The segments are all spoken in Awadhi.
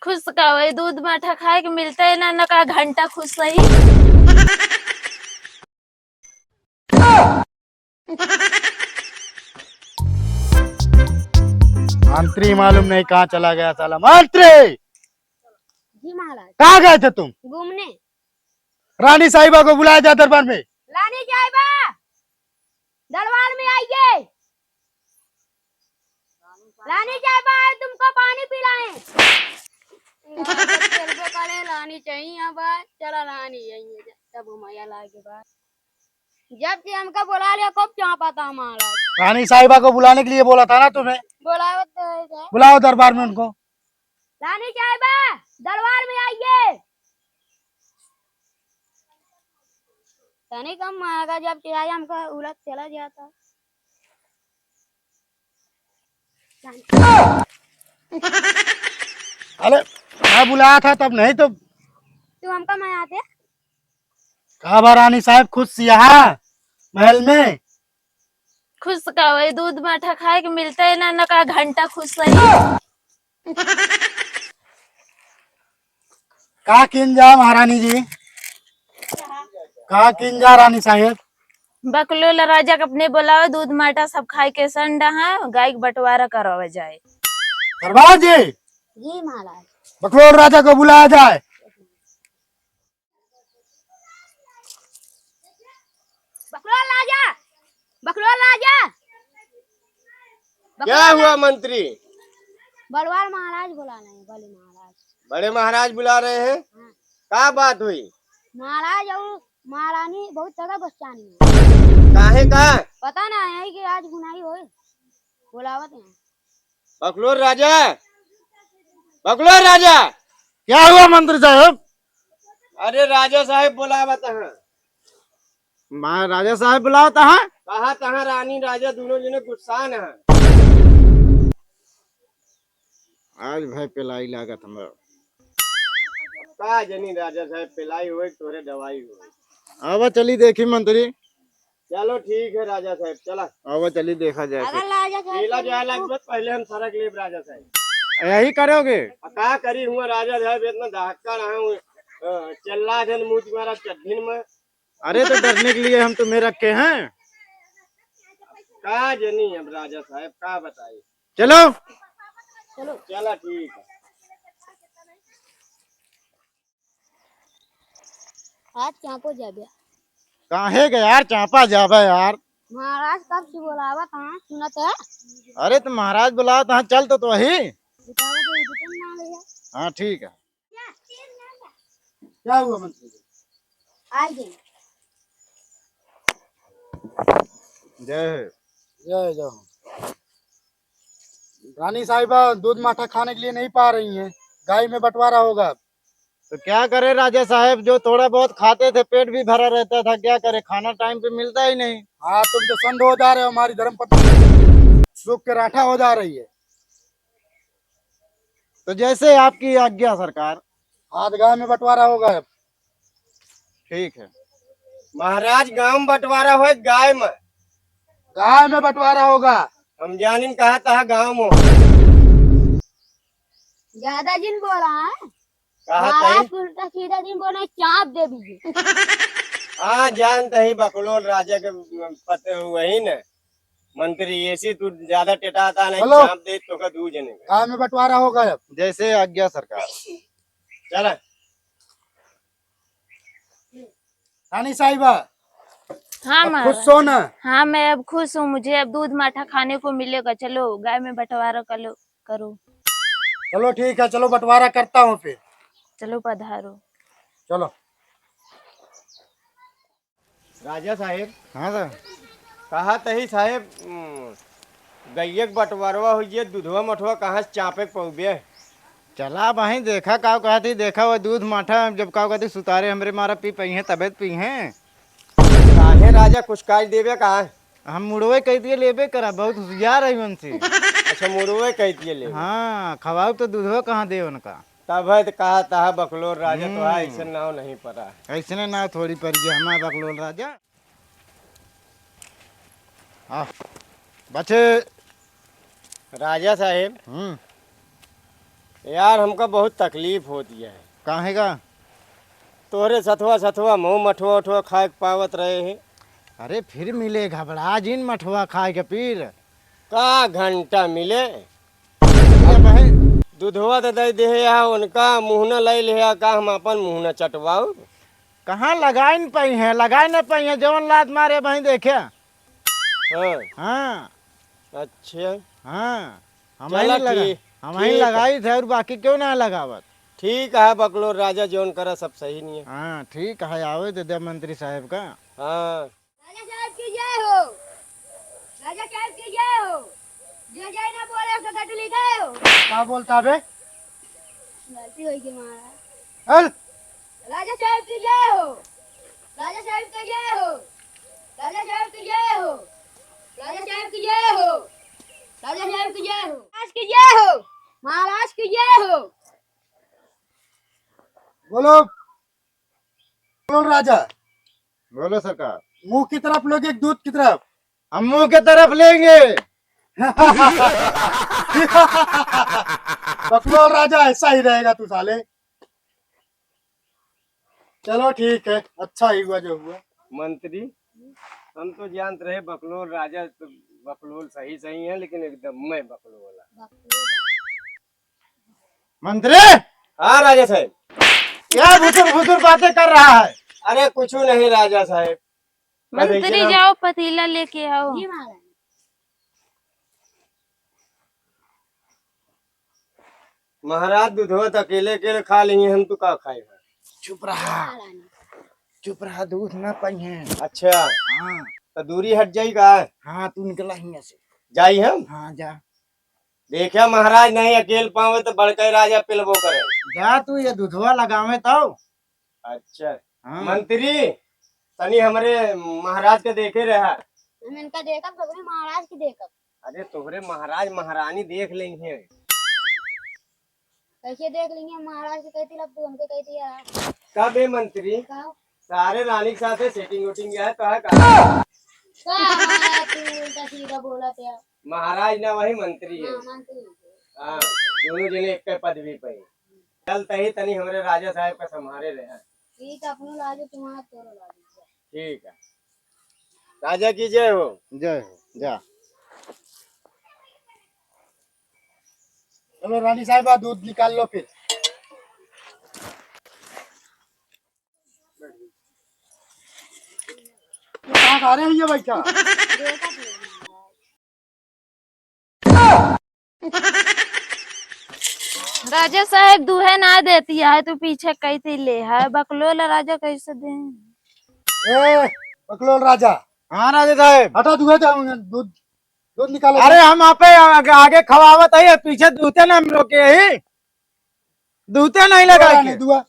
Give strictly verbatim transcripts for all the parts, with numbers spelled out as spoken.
खुश का होई, दूध माठा खाए के मिलते है ना, ना का घंटा खुश सही। मंत्री मालूम नहीं कहाँ चला गया साला। मंत्री! जी महाराज। कहाँ गए थे तुम? घूमने। रानी साहिबा को बुलाया जाए दरबार में। रानी साहिबा, दरबार में आइए। रानी साहिबा, तुमको पानी पिलाएं। चलबे करे, रानी चाहिए अब। चला रानी यहीं है, तब हम आया लागे बा। जब से हमका बुला लिया, खूब चापा था महाराज। रानी साहिबा को बुलाने के लिए बोला था ना तुम्हें? बुलाओ तो है क्या? बुलाओ दरबार में उनको। रानी साहिबा, दरबार में आइए। तनी कम मांगा, जब चिढ़ाई हमका उलट चला जाता। अरे, मैं बुलाया था तब नहीं तो। तू हमका मनाते? का बा रानी साहब, खुश यहाँ महल में? खुश का होई, दूध माठा खाए के मिलते है ना, ना का घंटा खुश सही। का किन जा महारानी जी, का किन जा रानी साहेब? बकलोल राजा के अपने बुलाओ, दूध माठा सब खाए के संड हाँ, गाय के बंटवारा करवा जाए। दरबार जी। जी महाराज। बकलोल राजा को बुलाया जाए। बकलोल राजा, बकलोल राजा, क्या बकलोल हुआ रा- मंत्री? बड़वार महाराज बुला रहे हैं, बड़े महाराज। बड़े महाराज बुला रहे हैं? हाँ। का बात हुई? महाराज और महारानी बहुत जगह बस्सानी है। काहे का? पता ना, यही कि आज हुनाई होए, बुलावत हैं। बकलोल राजा, बकलोल राजा। क्या हुआ मंत्री साहब? अरे राजा साहब बुलावत हैं। माँ राजा साहब बुलावत हैं? कहा तहाँ रानी राजा दोनों जने गुस्सान हैं। आज भाई पेलाई लागत हमरा। का जनी राजा साहब, पेलाई होए तोरे दवाई होए। आवा चली देखी मंत्री। चलो ठीक है राजा साहब, चला। आवा चली देखा जाए अगर फिर। राजा साहब चला जाए लगभग पहले हम सरक लेब राजा साहब। यही करोगे? आ का करी हुआ राजा साहब, इतना दहक्कड़ हैं, अ, चिल्ला जन मुँह तुम्हारा चड्ढिन में। अरे तो डरने के लिए हम तुम्हें रखे हैं। का जनी अब राजा साहब, का बताई। चलो। चलो। चला ठीक है। आज चांपो जाबे। काहे के यार चांपा जाबे यार? महाराज कब से बुलावत हैं, सुनत है? अरे तो महाराज बुलावत हैं, चल तो, तो वही। बुलावत है, बुलावत ना ले है। हाँ ठीक है। क्या हुआ मंत्री जी? आ गए। जय हो। जय जय हो। रानी साहिबा दूध माठा खाने के लिए नहीं पा रही हैं, गाय में बंटवारा होगा। तो क्या करें राजा साहब, जो थोड़ा बहुत खाते थे पेट भी भरा रहता था, क्या करें, खाना टाइम पे मिलता ही नहीं। हाँ, तुम तो संड हो जा रहे हो, हमारी धर्म पत्नी सूख के राठा हो जा रही है। तो जैसे आपकी आज्ञा सरकार। आज गाय में बंटवारा होगा। ठीक है। महाराज गांव में बंटवारा होए, गाय में। गाय में बंटवारा होगा। हम जानिन कहा तहा गांव में। ज्यादा जिन बोला है। कहा महाराज तही? उल्टा सीधा जिन बोला, चाप दे दीजिए। हाँ, जानत ही बकलोल राजा के पते वही न। मंत्री, ऐसे तू ज्यादा टेटाता नहीं, हेलो। चाप दे तो का दू जने। गाय में बंटवारा होगा अब। जैसे आज्ञा सरकार। चला। रानी साहिबा, हाँ अब महाराज। खुश हो ना? हाँ, मैं अब खुश हूँ, मुझे अब दूध माठा खाने को मिलेगा। चलो, गाय में बंटवारा करो, करो। चलो ठीक है, चलो बंटवारा करता हूँ फिर। चलो पधारो। चलो। राजा साहेब। हाँ सर। कहा तही साहेब, उम, गइया के बंटवारवा होइ जे, दूधवा मठवा कहाँ से चापे के पउबे? चला भाई, देखा काव कहत ही, देखा वो दूध माठा, जब काव कहत ही सुतारे हमरे मारा पी पइहें, तबे त पीहें। काहे राजा, कुछ काज देबे का? हम मुड़वे कह दिए लेबे करा, बहुत होशियार है उनसे। अच्छा, मुड़वे कह दिए लेबे। हाँ, खवाऊ तो दूधवा कहाँ दे उनका। तब है तो कहा तहा बकलोल राजा तो है, हम्म। ऐसे नाव नहीं पड़ा। ऐसने नाव थोड़ी पड़ गया हमारा बकलोल राजा। आ, बचे। राजा साहेब। हम्म। यार, हमका बहुत तकलीफ होती है। काहे का? तोहरे सथवा सथवा मऊ मठवा उठवा खाए के पावत रहे हैं। अरे, फिर मिले, घबरा जिन मठवा खाए के पीर। का घंटा मिले? ये बहन। दूधवा तो दे दे है, उनका मुँह न ले ले, का हम अपन मुँह न चटवाऊ? कहाँ लगाई न पाई है, लगाई न पाई है, जवन लात मारे बहन देखे। हाँ। हाँ। अच्छा। हाँ, हम चला ही लगा-, ठीक, हम ही ठीक है। लगाई थे और बाकी क्यों ना लगावत? ठीक है, बकलोल राजा जौन करा सब सही नहीं है। हाँ, ठीक है, आवे दे दे मंत्री साहब का। हाँ। राजा साहब की जय हो, राजा साहब की जय हो, जो जय ना बोले उसको गटली गए हो। का बोलता बे? गलती हो गई महाराज। हल। राजा साहब की जय हो, राजा साहब की जय हो, राजा साहब की जय हो, राजा साहब की जय हो, राजा साहब की जय हो, महाराज की जय हो, महाराज की जय हो। बोलो, बोलो राजा। बोलो सरकार। मुंह की तरफ लोगे कि दूध की तरफ? हम मुंह की तरफ लेंगे। बकलोल राजा, ऐसा ही रहेगा तू साले। चलो ठीक है, अच्छा ही हुआ जो हुआ। मंत्री, हम तो जानत रहे बकलोल राजा तो बकलोल सही सही है, लेकिन एकदम मैं बकलोल है। मंत्री! हाँ राजा साहब। क्या भुसुर भुसुर बातें कर रहा है? अरे कुछ नहीं राजा साहब। बस ऐसे मंत्री ना। जाओ पतीला लेके आओ। जी महाराज। महाराज, दूधवा त अकेले अकेले खा लेही, हम तो का खाई है? चुप रहा, चुप रहा, दूध ना पाई है। अच्छा। हाँ। तो दूरी हट जाई का? हाँ, तू निकला हियाँ से। जाई हम? हाँ, जा। देखा महाराज, नहीं अकेल पावे तो बड़का राजा पिलबो करे। जा तू ये दूधवा लगावे तो। अच्छा। हाँ। मंत्री, तनी हमरे महाराज के देखे रहा। हम इनका देखब, तोहरे महाराज के देखब। अरे तोहरे महाराज महारानी देख लेंगे। कैसे देख लेंगे? महाराज के कहती लब, तू हमके कहती है। कब ए मंत्री? कब? सारे रानी के साथे setting वोटिंग है, कहा, कहा? का है, तू उल्टा सीधा बोलत है। महाराज ना वही मंत्री है। हाँ, मंत्री। हाँ, दोनों जने एक पदवी पे। चल तही तनी हमरे राजा साहब का संभारे रहे। ठीक है, अपनो लाजो तुम्हारा, तोरो लाजो। ठीक है। राजा की जय हो। जय हो, जा। चलो रानी साहबा, दूध निकाल लो फिर। तू कहाँ खा रहे हो ये बैठा? राजा साहब, दूहे ना देती है, तू पीछे कहती ले है, बकलोल राजा कैसे दे? ए, बकलोल राजा। हाँ राजा साहब। हटा, दूहे दे, दूध, दूध निकालो। अरे हम आपे आगे, आगे खवावत है, पीछे दूते ना हम रोके ही। दूते नहीं लगा दुआ के। नहीं, दुआ।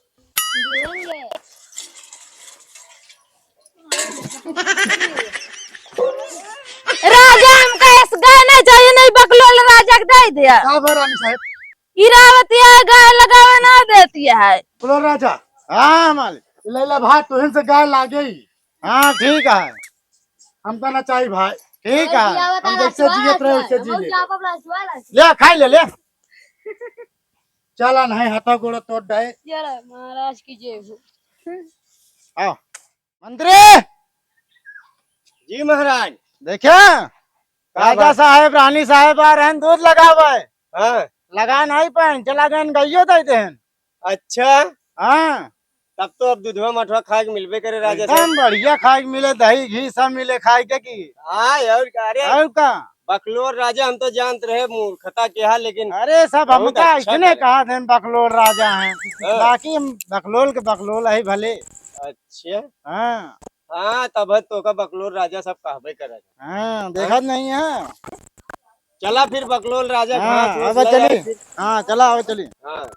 राजा हमका ऐस गाय नहीं चाहिए, नहीं बकलोल राजा के दे दिया। का बा रानी साहब? इरावती है, गाय लगावे ना देती है। बकलोल राजा। हाँ मालिक। ले ले भाई, तुहिन से गाय लागे ही। हाँ ठीक है। हमका ना चाहिए भाई। ठीक है। हम जैसे जियत रहे, वैसे जी ले। ले, खाई ले, ले। चला नहीं, हाथा गोड़ा तोड़ डाए। चला, महाराज की जय हो। आओ। मंत्री! जी महाराज। देखे? का राजा बात? साहेब, रानी साहेब आ रहे हैं, दूध लगावे। हाँ। लगा नहीं पाए, चला गए, गइयो दे देन। अच्छा। हाँ। तब तो अब दूधवा मठवा खाए के मिलबे करे राजा एकदम साहेब। बढ़िया खाए के मिले, दही घी सब मिले खाए के की। हाँ, और का, अरे। और का? बकलोल राजा हम तो जानत रहे मूर्खता के हा, लेकिन अरे सब बहुत हमका अच्छा इसने करे। कहा थे बकलोल राजा हैं। हाँ। बाकी हम बकलोल के बकलोल है भले। अच्छा। हाँ। हाँ, तब है तो का बकलोल राजा सब कहबे करे। हाँ, देखत नहीं है। चला फिर बकलोल राजा हाँ, घास वास अब ले चली। आई फिर। हाँ, चला, अब चली। हाँ।